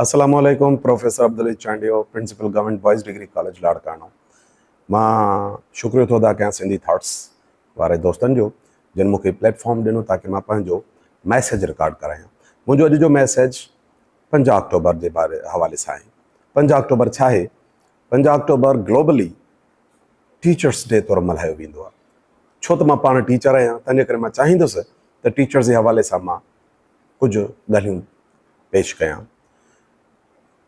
السلام عليڪم professor Abdul Ali Chandio principal government boys degree college Larkana مان شڪريو ٿو ادا ڪيان سنڌي ٿاٽس واري دوستن جو جن مون کي پليٽ فارم ڏنو تاڪه مان پنهنجو ميسيج رڪارڊ ڪرايان منهنجو اڄ جو ميسيج 5 آڪٽوبر جي باري حوالي سان آهي 5 آڪٽوبر ڇا آهي 5 آڪٽوبر گلوبلي ٽيچرس ڊي طور ملهايو ويندو آهي ڇو ته مان پاڻ ٽيچر آهيان تنهنجي ڪري مان چاهيندس ته ٽيچرس جي حوالي سان مان ڪجهه ڳالهيون پيش ڪيان.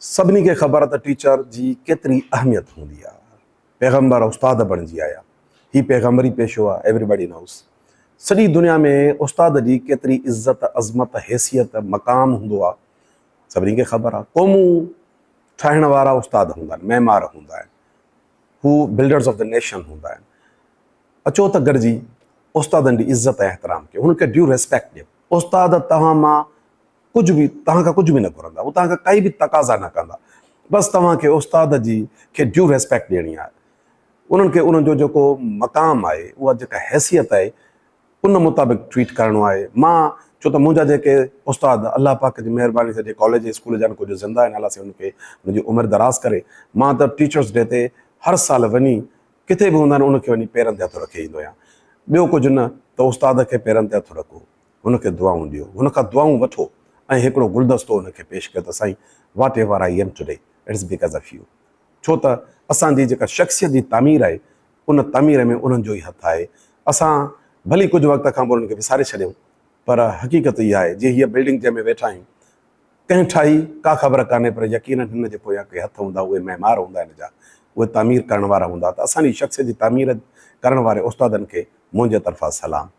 سڀني کي خبر ته ٽيچر جي ڪيتري اهميت هوندي آهي. پيغمبر استاد بڻجي آيا. هي پيغمبري پيشو آهي Everybody knows. سڄي دنيا ۾ استاد جي ڪيتري عزت، عظمت، حيثيت، مقام هوندو آهي سڀني کي خبر آهي. قومون ٺاهڻ وارا استاد هوندا آهن، معمار هوندا آهن. هو بلڊرز آف the nation هوندا آهن. اچو ته گڏجي استادن جي عزت ۽ احترام ڪيون، هنن کي ڊيو ريسپيڪٽ ڏيون. استاد توهان مان ڪجهه به توهان کان ڪجهه به نه گهرندا، هو توهان کان ڪائي به تقاضا نه ڪندا. بس توهان کي استاد جي کي ڊيو ريسپيڪٽ ڏيڻي آهي. انهن کي انهن جو جيڪو مقام آهي، اها جيڪا حيثيت آهي، ان مطابق ٽريٽ ڪرڻو آهي. مان ڇو ته منهنجا جيڪي استاد الله پاڪ جي مهرباني سان جيڪي ڪاليج ۽ اسڪول جا آهن ڪجهه زنده آهن الله سائين انهن کي انهن جي عمر دراز ڪري. مان ته ٽيچرس ڊي تي هر سال وڃي ڪٿي به هوندا آهن ان کي وڃي پيرن تي هٿ رکي ايندو آهيان. ٻيو ڪجهه نه ته استاد کي پيرن تي هٿ رکو، هن کي دعائون ڏيو، هن کان دعائون وٺو ۽ هڪڙو گلدستو هن کي پيش ڪيو ته سائين whatever I am today it's because of you. ڇو ته اسان جي جيڪا شخصيت جي تعمير آهي ان تعمير ۾ انهن جو ئي هٿ آهي. اسان ڀلي ڪجهه وقت کان پوء انهن کي وساري ڇڏيون پر حقيقت اها آهي جي هيء بلڊنگ جنهن ۾ ويٺا آهيون ڪنهن ٺاهي، ڪا خبر ڪانهي پر يقينن هن جي پويان ڪي هٿ هوندا، اهي معمار هوندا هن جا، اهي تعمير ڪرڻ وارا هوندا ته اسان جي شخصيت جي تعمير ڪرڻ واري استادن کي منهنجي طرفان سلام.